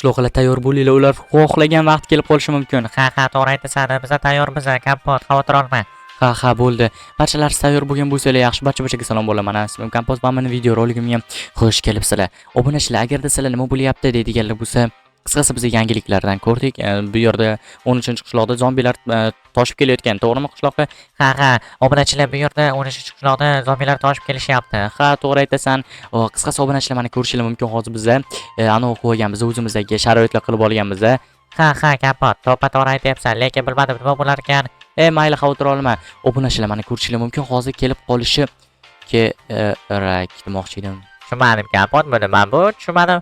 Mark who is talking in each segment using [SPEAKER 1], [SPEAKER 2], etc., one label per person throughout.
[SPEAKER 1] Qishloqlar, tayyor bo'linglar, ular xohlagan vaqt kelib qolishi mumkin.
[SPEAKER 2] Ha, to'g'ri aytasan, biz tayyormiz, Kompot, xavotir olma.
[SPEAKER 1] Ha, bo'ldi. Barchalari tayyor bo'lgan bo'lsanglar, yaxshi. Barcha-barchaga salom bo'laman. Mana ismim Kompot va meni video roligimga xush kelibsizlar. Obunachilar, agarda sizlar nima bo'lyapti deydiganlar bo'lsa, qisqasi biz yangiliklardan ko'rdik. Bu yerda 13-qishloqda zombilar toshib kelayotgan, to'g'rimi, qishloqqa?
[SPEAKER 2] Ha, obunachilar, bu yerda 13-qishloqda zombilar toshib kelishyapti.
[SPEAKER 1] Ha, to'g'ri aytasan. Qisqasi, obunachilar, mana ko'rishinglar mumkin, hozir biza anavi qo'yganmiz, o'zimizdagi sharoitlar qilib olganmiz.
[SPEAKER 2] Ha, Kompot, to'ppa to'g'ri aytyapsan, lekin bilmadim, nima bo'lar ekan.
[SPEAKER 1] E, mayli, xavotir olma. Obunachilar, mana ko'rishinglar mumkin, hozir kelib qolishi kerak demoqchi edim.
[SPEAKER 2] Tushunmadim, Kompot, buni man bu tushunmadim.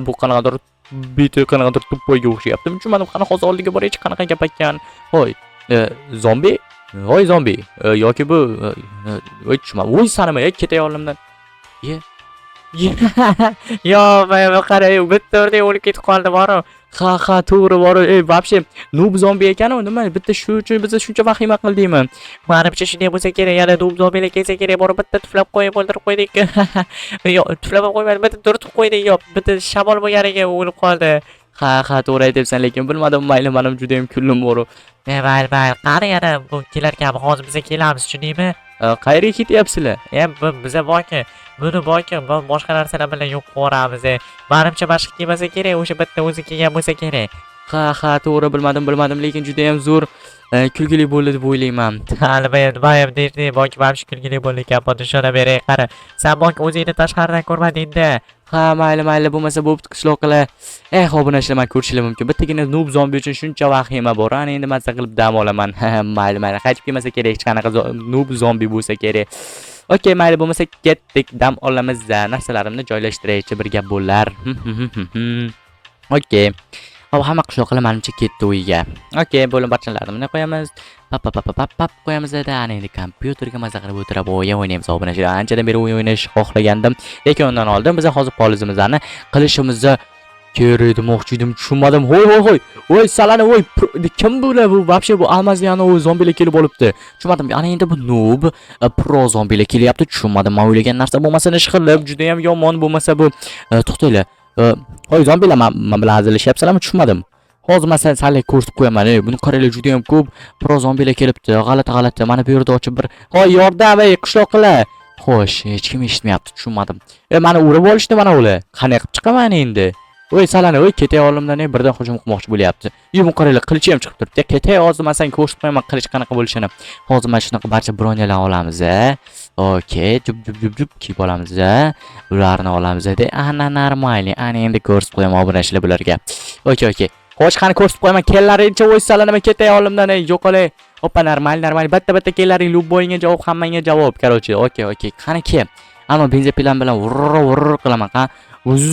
[SPEAKER 1] Bu qanaqadir beti qanaqadir тупой ga o'xshayapti. Tushunmadim, qani hozir oldiga boraychi, qanaqa gap ekan. Hoy, zombi? Hoy, zombi. Yoki bu voy, tushunmadim. Voy, sanama, ketay oldimdan. Ye. Ye.
[SPEAKER 2] Yo, bu qara, bitta o'rdak o'lib ketib qoldi boru.
[SPEAKER 1] Ha, to'g'ri bor. Ey, вообще noob zombi ekan u, nima? Bitta shu uchun biz shuncha vahima qildikmi?
[SPEAKER 2] Manimcha, shunday bo'lsa kerak, yana noob zombilar kelsa kerak, borib bitta tuflab qo'yib o'ldirib qo'ydik. Yo'q, tuflab ham qo'ymadi, bitta turtib qo'ydik, yo'q, bitta shamol bo'lganiga o'lib qoldi.
[SPEAKER 1] Ha, to'g'ri aytyapsan, lekin bilmadim, mayli, manim juda ham kuldim boru.
[SPEAKER 2] E, mayli, mayli, qani yana bu kelarkanmi, hozir biza kelamiz, tushundingmi?
[SPEAKER 1] Qayerga ketyapsizlar?
[SPEAKER 2] E, biza borki, buni borki, boshqa narsalar bilan yo'q qilib. Manimcha, boshqa kelmasa kerak, o'sha bitta o'zi kelgan bo'lsa kerak.
[SPEAKER 1] Ha, to'g'ri, bilmadim, bilmadim, lekin juda ham zo'r, kulgili bo'ldi deb o'ylayman.
[SPEAKER 2] Ha, nima ham, nima ham deydi, borki, mana shu kulgili bo'ldi, Kompot, ishona beray, qara. Sen borki o'zingni tashqaridan ko'rmading-da.
[SPEAKER 1] Ha, mayli, mayli, bo'lmasa bo'pti, qishloqlar. Eh, obunachilar, man ko'rishinglar mumkin. Bittagina noob zombi uchun shuncha vahima bor. Ana endi mazza qilib dam olaman. Mayli, mayli, qaytib kelmasa kerak, hech qanaqa noob zombi bo'lsa kerak. Okey, mayli, bo'lmasa ketdik, dam olamiz. Narsalarimni joylashtiraychi, bir gap bo'lar. Okey. Hop, hamma qishloqlar manimcha ketdi uyiga. Okey, bo'lim barchalarini qo'yamiz. Pap pap pap pap pap qo'yamiz da, ana endi kompyuterga maza qilib o'tirib o'yin o'ynaymiz. Obunachilar, anchadan beri o'yin o'ynash xohlagandim, lekin undan oldin biz hozir polizimizni qilishimizni kerak demoqchi edim, tushunmadim. Hoy, hoy, hoy. Voy, salani, voy, kim bular bu? Вообще bu almazli ana u zombilar kelib olibdi. Tushunmadim. Ana endi bu noob pro zombilar kelyapti, tushunmadim. Men o'ylagan narsa bo'lmasin ish qilib, juda ham yomon bo'lmasa bu. To'xtanglar. Hoy, zombilar, man bilan hazillashyapsizlarmi? Tushunmadim. Hozir man sizlarga ko'rsatib qo'yaman. Ey, buni qaranglar, juda ham ko'p pro zombilar kelibdi. G'alati, g'alati. Mana bu yerda ochib bir. Hoy, yordam, ey, qishloqlar. Xo'sh, hech kim eshitmayapti, tushunmadim. E, mani urib olishdi mana ular. Qanday qilib chiqaman endi? Voy, salani, voy, ketay oldimdan, ey, birdan hujum qilmoqchi bo'lyapti. Ey, bu qaranglar, qilichi ham chiqib turibdi. Ketay, hozir man senga ko'rsatib qo'yaman qilich qanaqa bo'lishini. Hozir mana shunaqa barcha bronyalarni olamiz, a. Okey, jup jup jup jup kiyib olamiz, a. Ularni olamiz, de. Ana, нормальный. Ana endi ko'rsatib qo'yaman, obunachilar, bularga. Okey. Xo'sh, qani, ko'rsatib qo'yaman. Kellaringcha, voy, salani, nima, ketay oldimdan, ey, yo'qolay. Oppa, нормаль, нормаль. Bitta bitta kellaring, любой ingga javob, hammangga javob, короче. Okey. Qani, ke. Ana бензопила bilan vurr vurr qilaman, ha. Vuz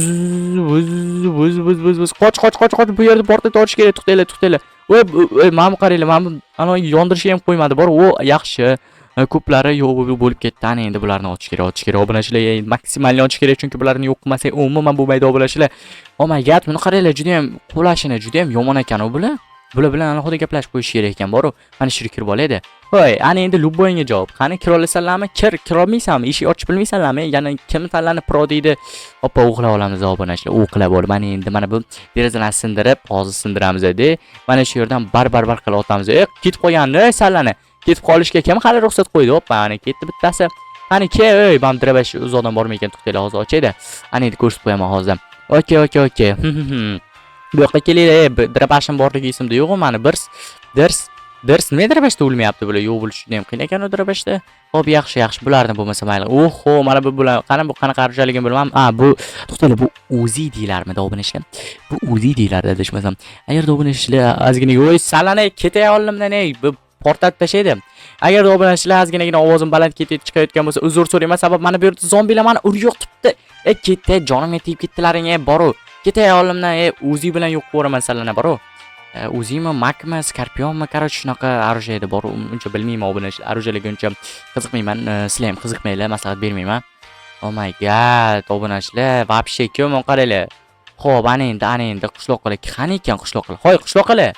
[SPEAKER 1] vuz vuz vuz vuz vuz. Qoch, qoch, qoch, qoch. Bu yerda portlata olish kerak. To'xtanglar, to'xtanglar. Voy, voy, mana bu qaranglar, mana bu ana yondirishga ham qo'ymadi. Bor, o yaxshi. Ko'plari yo'q bo'lib ketdi. Ana endi bularni ochish kerak, ochish kerak. Obunachilar, maksimalni ochish kerak, chunki bularni yo'q qilmasak umuman bo'lmaydi, obunachilar. Oh my God, buni qaranglar, juda ham qulashini juda ham yomon ekan u bular. Bular bilan alohida gaplashib qo'yish kerak ekan, boru. Mana shu yerga kirib olaydi. Voy, ana endi любой ingga javob. Qani, kira olasanlarmi? Kir, kira olmaysanmi? Eshik ochib bilmaysanlarmi? Yana kim tanlani pro deydi. Oppa, o'qlab olamiz, obunachilar. O'qlab ol. Mana endi mana bu derazalarni sindirib, hozir sindiramiz edi. Mana shu yerdan bar bar bar qilib otamiz. E, ketib qolganni, sallani. Ketib qolishga kim hali ruxsat qo'ydi? Oppa, ana ketdi bittasi. Qani, ke, ey, mana дробаш uzoqdan bormaykan, to'xtanglar, hozir ochaydi. Ana endi ko'rsatib qo'yaman hozir. Okey. Bu yoqqa kelinglar, ey, дробаш im borligi esimda yo'q mani. Bir dirs dirs nima дробаш da o'lmayapti bular? Yo'q bo'lishi juda ham qiyin ekan u дробаш da. Xo'p, yaxshi, yaxshi. Bularni bo'lmasa mayli. Oho, mana bu bular, qani, bu qanaqa оружие ligini bilmam. A, bu, to'xtanglar, bu Uzi deyilarmidi, obunachilar? Bu Uzi deyilardi adashmasam. Agarda obunachilar ozgina, voy, salani, ketay oldimdan, ey, bu portlatib tashlaydi. Agarda obunachilar ozginagina ovozim baland ketib chiqayotgan bo'lsa, uzr so'rayman. Sabab mana bu yerda zombilar mani uryoqtibdi. E, ketay, jonimga tegib ketdilaring, ey, boru. Ketay oldimdan, ey, Uzi bilan yo'q qo'raman salani, boru. Uzimi, Makmi, Scorpionmi, короче, shunaqa оружие edi, bor, uncha bilmayman, obunachilar. Оружие larga uncha qiziqmayman. Sizlar ham qiziqmanglar, maslahat bermayman. Oh my God, obunachilar, вообще kim qaranglar. Xo'p, ana endi, ana endi qishloqlar qani ekan, qishloqlar? Hoy, qishloqlar.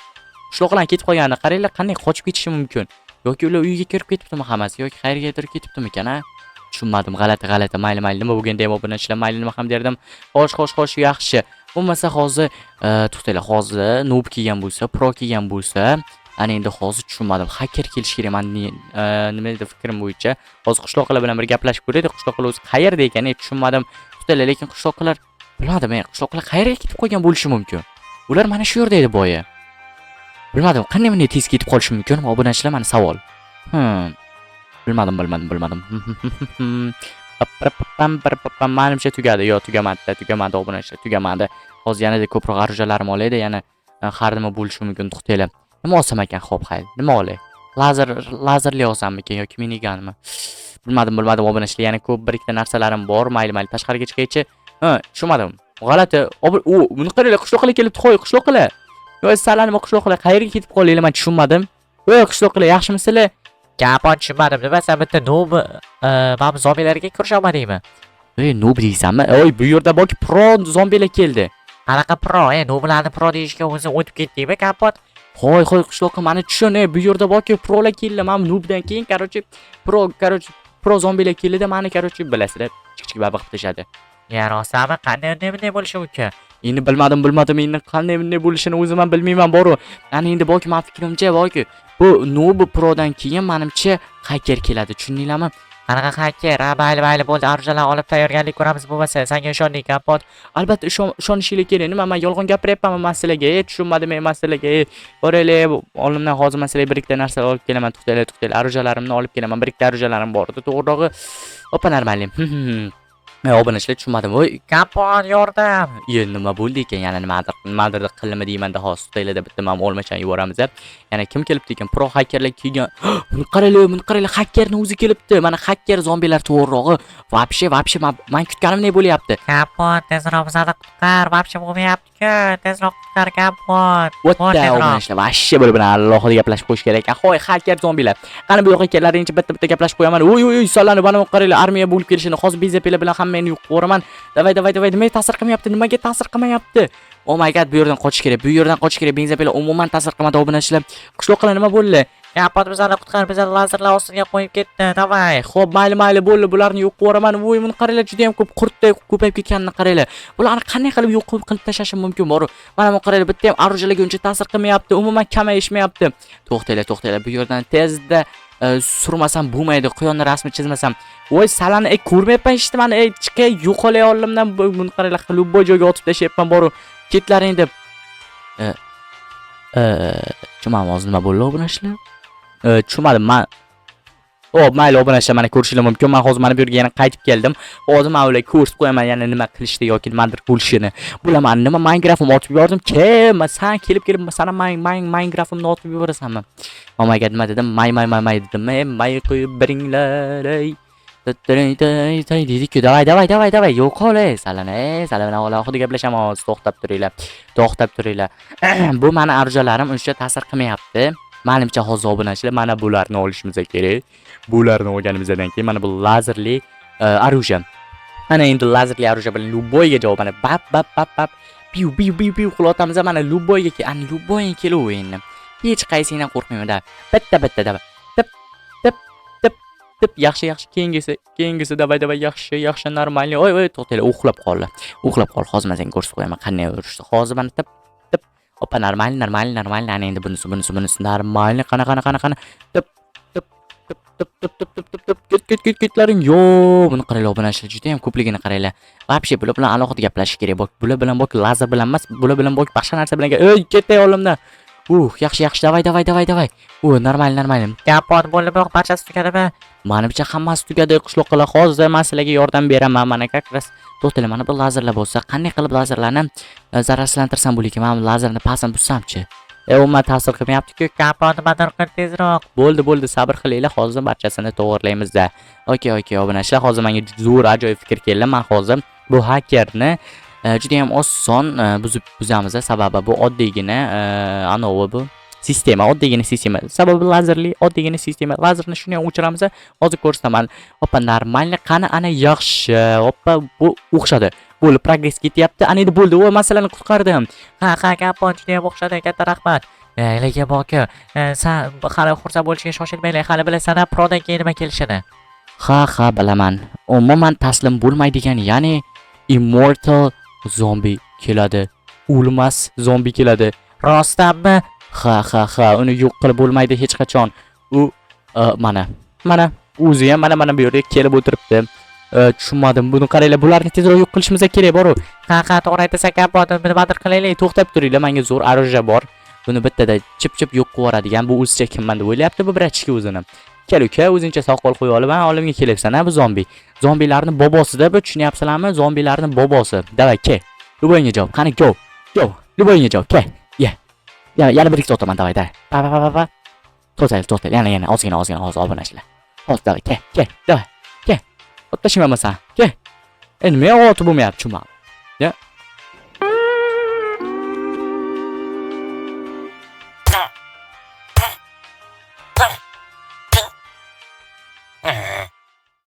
[SPEAKER 1] Qishloqlar ketib qolganini qaranglar, qanday qochib ketishi mumkin? Yoki ular uyiga kirib ketibdimi hammasi, yoki qayergadir ketibdimikan, a? Tushunmadim, g'alati, g'alati. Mayli, mayli, nima bo'lganda ham, obunachilar, mayli, nima ham derdim. Xo'sh, xo'sh, xo'sh, yaxshi. Bo'lmasa hozir to'xtanglar, hozir noob kelgan bo'lsa, pro kelgan bo'lsa, ana endi hozir tushunmadim. Hacker kelishi kerak. Man nima edi, fikrim bo'yicha. Hozir qishloqlar bilan bir gaplashib ko'raylik. Qishloqlar o'zi qayerda ekan, tushunmadim. To'xtanglar, lekin qishloqlar, bilmadim, qishloqlar qayerga ketib qolgan bo'lishi mumkin? Ular mana shu yerda edi boya. Bilmadim, qanday bunday tez ketib qolishi mumkin? Obunachilar, mana savol. Bilmadim, bilmadim, bilmadim. Manimcha tugadi. Yo'q, tugamadi, tugamadi, obunachilar, tugamadi. Hozir yanada ko'proq оружия larim olaydi, yana har nima bo'lishi mumkin. To'xtanglar. Nima olsam ekan? Xo'p, xayr. Nima olay? Lazer, lazerli olsammikan yoki minigunmi? Bilmadim, bilmadim, obunachilar, yana ko'p bir ikkita narsalarim bor. Mayli, mayli, tashqariga chiqaychi. Ha, tushunmadim. G'alati. U, buni qaranglar, qishloqlar kelibdi, qo'y, qishloqlar. Voy, sizlar nima, qishloqlar qayerga ketib qoldinglar, men tushunmadim. Voy, qishloqlar, yaxshimisizlar?
[SPEAKER 2] Gapon, tushunmadim. Nima, sen bitta noob mana bu zombilarga kurasha olmadingmi?
[SPEAKER 1] Ey, noob deysanmi? Oy, bu yerda borki, pro zombilar keldi.
[SPEAKER 2] Qanaqa pro? E, nooblarni pro deyishga o'zi o'tib ketdingmi, Kompot?
[SPEAKER 1] Hoy, hoy, qishloqqa, mani tushun, ey, bu yerda borki, prolar keldi. Mana noobdan keyin, короче, pro, короче, pro zombilar keldida, mani, короче, bilasizlar, kichik baba qilib tashladi.
[SPEAKER 2] Ya, rostami? Qanday unday bunday bo'lishi mumkin?
[SPEAKER 1] Endi bilmadim, bilmadim, endi qanday bunday bo'lishini o'zim ham bilmayman boru. Ana endi borki, mani fikrimcha borki, bu noob prodan keyin manimcha hacker keladi, tushundinglarmi?
[SPEAKER 2] Qanaqa hacker? Ha, mayli, mayli, bo'ldi. Оружия larni olib tayyorgarlik ko'ramiz bo'lmasa. Senga ishondik, Kompot.
[SPEAKER 1] Albatta ishonishinglar kerak. Nima, man yolg'on gapiryapmanmi man sizlarga? E, tushunmadim men sizlarga. E, boraylik, oldimdan hozir man sizlarga bir ikkita narsa olib kelaman. To'xtanglar, to'xtanglar. Оружия larimni olib kelaman. Bir ikkita оружия larim bor edi. To'g'rirog'i, опа, нормально. Obunachilar, tushunmadim. Voy,
[SPEAKER 2] Kompot, yordam.
[SPEAKER 1] Ye, nima bo'ldi ekan? Yana nimadir qildimi deymanda hozir. To'xtanglar, bitta mana olmachani yuboramiz. Yana kim kelibdi ekan? Pro hakerlar kelgan. Buni qaranglar, buni qaranglar, hakerni o'zi kelibdi. Mana hacker zombilar to'g'rirog'i. Вообще, вообще man kutganimdek bo'lyapti.
[SPEAKER 2] Kompot, tezroq bizani qutqar. Вообще bo'lmayapti-ku. Tezroq qutqar, Kompot.
[SPEAKER 1] O'tta
[SPEAKER 2] Tezroq.
[SPEAKER 1] obunachilar, вообще bular bilan alohida gaplashib qo'yish kerak ekan. Hoy, hacker zombilar. Qani, bu yoqqa kellaringcha, bitta bitta gaplashib qo'yaman. Oy, oy, oy, solani mana qaranglar, armiya bo'lib kelishini. Hozir bezapela bilan hammangni yo'q qilib. Давай, давай, давай, nimaga ta'sir qilmayapti? Nimaga ta'sir qilmayapti? Oh my God, bu yerdan qochish kerak. Bu yerdan qochish kerak. Benzopila umuman ta'sir qilmadi, obunachilar. Qishloqlar, nima bo'ldi?
[SPEAKER 2] Kompot, bizani qutqar, bizani lazerlar ostiga qo'yib ketdi. Давай.
[SPEAKER 1] Xo'p, mayli, mayli, bo'ldi, bularni yo'q qilib yuboraman. Voy, buni qaranglar, juda ham ko'p qurtday ko'payib ketganini qaranglar. Bularni qanday qilib yo'q qilib tashlashim mumkin bor? Mana bu qaranglar, bitta ham оружия larga uncha ta'sir qilmayapti, umuman kamayishmayapti. To'xtanglar, to'xtanglar, bu yerdan tezda surmasam bo'lmaydi, quyonni rasmi chizmasam. Voy, salani, ey, ko'rmayapman hech nimani, ey, chiqay, yo'qolay oldimdan. Buni qaranglar, любой joyga otib tashlayapman boru. Ketlaring deb. Tushunmadim, hozir nima bo'ldi, obunachilar? Tushunmadim man. Xo'p, mayli, obunachilar, mana ko'rishinglar mumkin. Men hozir mana bu yerga yana qaytib keldim. Hozir men ularga ko'rsatib qo'yaman yana nima qilishni yoki nimadir bo'lishini. Bular mani nima, Minecraftimni otib yubordim. Kim? San kelib kelib sana Minecraftimni otib yuborasanmi? Oh my God, nima dedim? May may may may dedim. Ey, may qo'yib beringlar, ey. Tay deydi-ku. Давай, давай, давай, давай. Yo'qol, ey, salani, ey, salani alohida gaplashamiz. To'xtab turinglar. To'xtab turinglar. Bu mani оружия larim uncha ta'sir qilmayapti. Manimcha hozir, obunachilar, mana bularni olishimiz kerak. Bularni olganimizdan keyin mana bu lazerli оружие. Ana endi lazerli оружие bilan любой ga javob, mana bap bap bap bap, piu piu piu piu qilyapmiz mana любой ga, ana любой keluv endi. Hech qaysingdan qo'rqmayman da. Bitta bitta давай. Tip tip tip tip, yaxshi, yaxshi, keyingisi, keyingisi, давай, давай, yaxshi, yaxshi, нормальный. Oy, oy, to'xtanglar, uxlab qoldi. Uxlab qoldi. Hozir men senga ko'rsatib qo'yaman qanday urishni. Hozir mana tip tip. Опа, нормально, нормально, нормально. Ana endi bunisi, bunisi, bunisi нормально. Qani, qani, qani, qani. Tip tip tip tip tip tip tip tip tip, ket ket ket ketlaring. Yo, buni qaranglar, obunachilar, juda ham ko'pligini qaranglar. Вообще bular bilan alohida gaplashish kerak. Bok, bular bilan bok lazer bilan emas, bular bilan bok boshqa narsa bilan. Ey, ketay oldimdan. Yaxshi, yaxshi, давай, давай, давай, давай. Нормально, нормально.
[SPEAKER 2] Kompot, bo'ldimi? Barchasi tugadimi?
[SPEAKER 1] Manimcha hammasi tugadi, qishloqlar. Hozir men sizlarga yordam beraman. Mana как раз, to'xtanglar, mana bu lazerlar bo'lsa, qanday qilib lazerlarni zararsizlantirsam bo'lar ekan? Mana bu lazerni pastini buzsamchi? E, umuman ta'sir qilmayapti-ku.
[SPEAKER 2] Kompot, nimadir qil tezroq.
[SPEAKER 1] Bo'ldi, bo'ldi, sabr qilinglar, hozir barchasini to'g'irlaymiz-da. Okey, okey, obunachilar, hozir menga zo'r, ajoyib fikr keldi. Men hozir bu hakerni juda ham oson buzib buzamiz, sababi bu oddiygina anavi bu sistema, oddiygina sistema. Sababi lazerli oddiygina sistema. Lazerni shuni ham o'chiramiz. Hozir ko'rsataman. Опа, нормально. Qani, ana yaxshi. Опа, bu o'xshadi. Bo'ldi, progress ketyapti. Ana endi bo'ldi. O, masalani qutqardim.
[SPEAKER 2] Ha, Kompot, juda ham o'xshadi. Katta rahmat. Lekin boki, san hali xursand bo'lishga shoshilmanglar. Hali bilasan, prodan keyin nima kelishini.
[SPEAKER 1] Ha, bilaman. Umuman taslim bo'lmaydigan, ya'ni immortal zombi keladi. O'lmas zombi keladi.
[SPEAKER 2] Rostdanmi?
[SPEAKER 1] Ha, uni yo'q qilib bo'lmaydi hech qachon. U mana, mana o'zi ham mana bu yerga kelib o'tiribdi. Tushunmadim. Buni qaranglar, bularni tezroq yo'q qilishimiz kerak boru.
[SPEAKER 2] Ha, to'g'ri aytasan, Kampot, nimadir qilaylik.
[SPEAKER 1] To'xtab turinglar, menga zo'r оружие bor. Buni bittada chip-chip yo'q qilib yuboradigan. Bu o'zicha kimman deb o'ylayapti bu братишка o'zini. Kel, uka, o'zingcha soqol qo'yib olib, ha, oldimga kelyapsan, ha, bu zombi. Zombilarni bobosida bu, tushunyapsizlarmi? Zombilarni bobosi. Давай, kel. Любой nga javob. Qani, go. Go. Любой nga javob. Kel. Ye. Yana, yana bir ikkita otaman, давай, давай. Pa pa pa pa pa. To'xtaylik, to'xtaylik. Yana, yana ozgina, ozgina hozir obunachilar. Hozir, давай, kel, kel, давай. Kel. Ot tashlamaysan. Kel. Endi nima otib bo'lmayapti, tushunmadim.